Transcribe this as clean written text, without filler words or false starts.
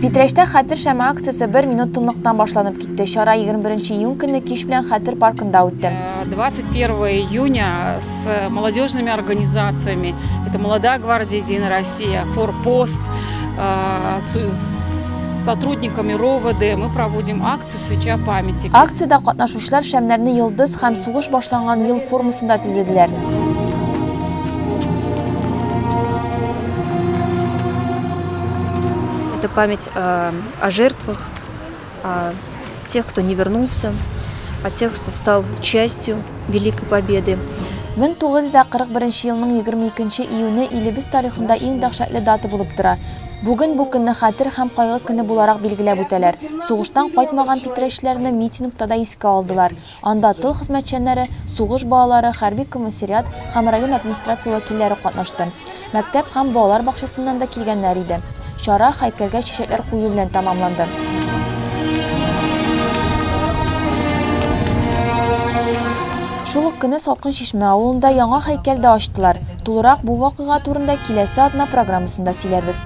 Питрәчтә Хәтер шәме акциясе бер минут тынлыктан башланып китте. Чара 21 июнь көнне кич белән Хәтер паркында үтте. 21 июня с молодежными организациями, это Молодая гвардия Единая Россия, Форпост, э, с сотрудниками РОВД мы проводим акцию «Свеча памяти». Акциядә катнашучылар шәмнәрне йолдыз һәм сугыш башланган ел формасында тезеделәр. Это память э, о жертвах, о тех, кто не вернулся, о тех, кто стал частью Великой Победы. 1941 елның 22 июне илебез тарихында иң дәһшәтле дата булып тора. Бүген бу көнне хәтер һәм кайгы көне буларак билгеләп үтәләр. Сугыштан кайтмаган питрәчләрне митингта да искә алдылар. Анда тыл хезмәтчәннәре, сугыш балалары, хәрби комиссариат һәм район администрация вәкилләре катнашты. Мәктәп һәм балалар бакчасыннан да килгәннәр иде. Чара һәйкәлгә чәчәкләр кую белән тәмамланды. Шул ук көнне Салкын Чишмә авылында яңа һәйкәл дә ачтылар. Тулырак бу вакыйга турында киләсе атна программасында сөйләрбез.